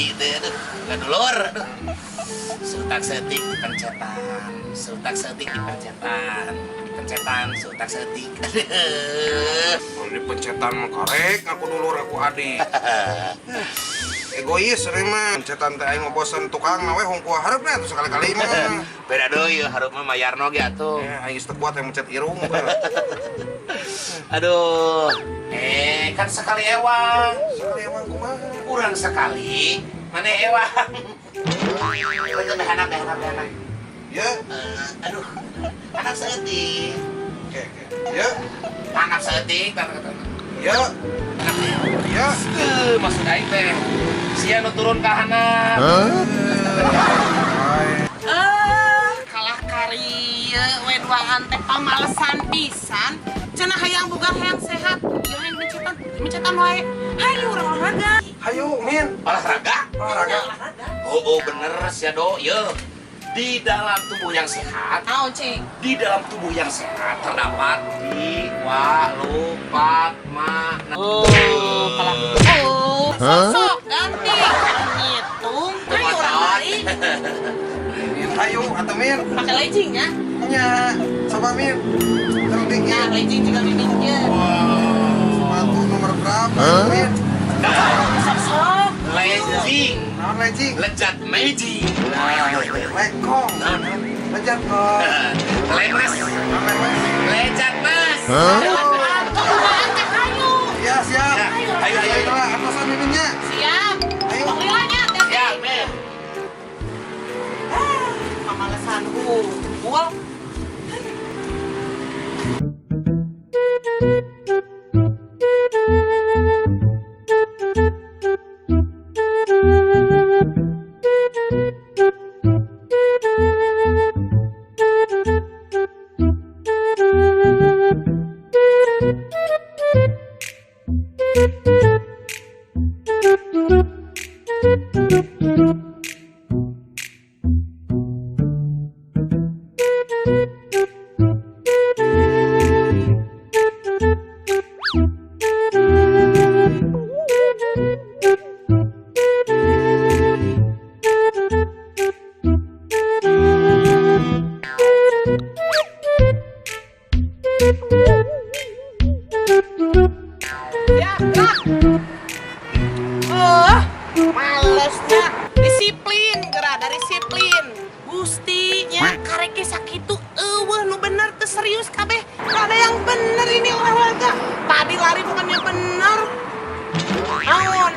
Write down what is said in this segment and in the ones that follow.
Adi teh aduh, nggak dulur aduh. Seutak seutik dipencetan, seutak seutik dipencetan, dipencetan seutak seutik. Kalau dipencetan mah karek ngaku dulur aku adi. Egois sering mah. Pencetan teh aing mah bosen tukang we hungkul hareupna atuh sekali-kali mah. Beda deui hareup mah mayarno ge atuh. Ya, aing geus teu kuat yang mencet irung. Aduh. Kan sekali ewang. Sekali ewang kumaha? Kurang sekali. Mana ewang? Behanap, behanap, behanap. Ya. Aduh. Anak seutik. Oke, oke. Ya. Anak seutik, anak. Ya. Ya. Maksud aing teh. Sia nu turun ka handap. Kalah karieu we duaan teh pamalesan pisan. Cenah hayang bugar hayang sehat. Ieu hayang mencetan, mencetan wae. Hayu urang olahraga. Hayu, Min. Olahraga? Olahraga. Olahraga. Oh, bener sia do. Ye. Di dalam tubuh yang sehat, Naon cing? Di dalam tubuh yang sehat terdapat di wa lupat ma. Oh, kalah. Oh, sok ganti. Ngitung. Hayu urang lari. Min, hayu atuh Min. Pakai legging ya? Nya, coba Min. Terus Nah, legging juga mimin ye. Sepatu nomor berapa, Min? Sok-sok. Legging. Naon legging? Lejat meji. Lekong. Lejat kok. Lemas. Lejat mas. Hayu. Ya, siap. Ya, ayo, ayo, ayo. Atasan miminnya. Siap. Ayo. Lilanya, hati-hati. Ya, Min. Pamalesan unggul. Ya, gerak. Malesnya disiplin, gerak dari disiplin. Gustinya kareke sakitu eueuh nu bener teu serius kabeh. Gak ada yang bener ini olahraga. Tadi lari bukannya bener. Naon?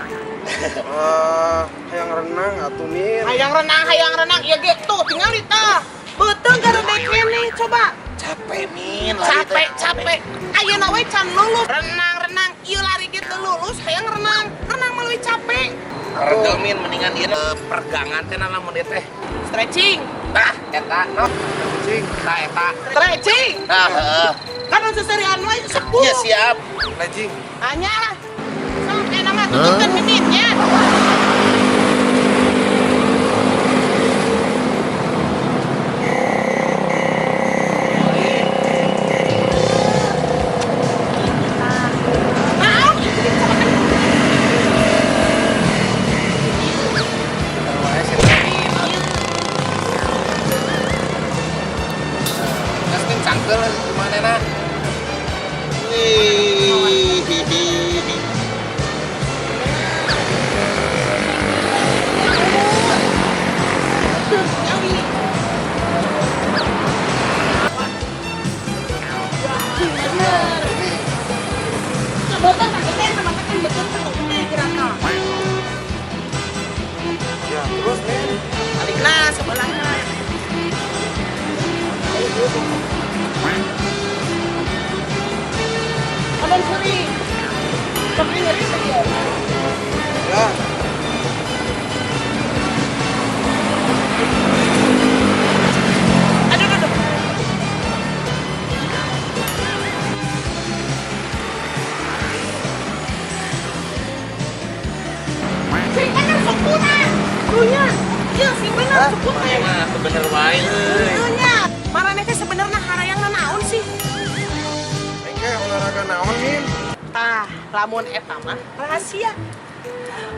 Hayang renang atuh Min. Hayang renang. Ya ge tuh tinggal tah. Beuteung garede keneh coba. Capek Min, Capek, capek. Ayeuna we can lulus. Renang-renang, ieu lari ge teu lulus, hayang renang. Renang mah leuwih capek. Regel Min, mendingan ieu pergangan teh lamun ieu teh. Stretching. Tah, eta no. Stretching. Tah eta. Stretching. Tah, heeh. Kan seserian wae sepuh. Ya siap. Legging. Tanya lah. Sok enak mah tutupkeun miminnya. Ya, terus Min. Balikna sebelahna. Abang suri. Sok nyeri teh. Ya. Aduh, aduh, aduh. Sing bener sukuna. Dunya. Iya, sing bener sukuna. Mah bener wae euy. Dunya. Maraneh teh sebenarnya harayangna naon sih? Engke olahraga naon Min? Tah, lamun eta mah rahasia.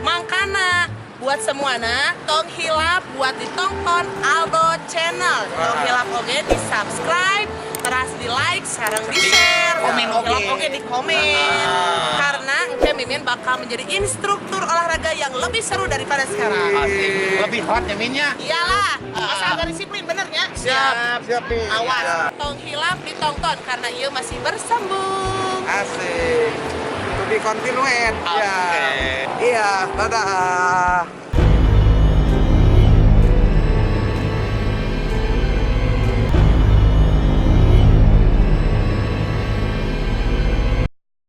Mangkana Buat semuana, tong hilap buat ditonton Aldo Channel. Tong hilap oge di subscribe, terus di like, sekarang di share. Komen Tong hilap oge. oge di komen. Karena engke Mimin bakal menjadi instruktur olahraga yang lebih seru daripada sekarang. Asik. Lebih hot ya Minnya. Iyalah, asal gak disiplin bener ya. Siap. Siap, Min. Awas, Ya. tong hilap ditonton karena ia masih bersambung. Asik. To be continued. Ya. Oke. Iya, dadah.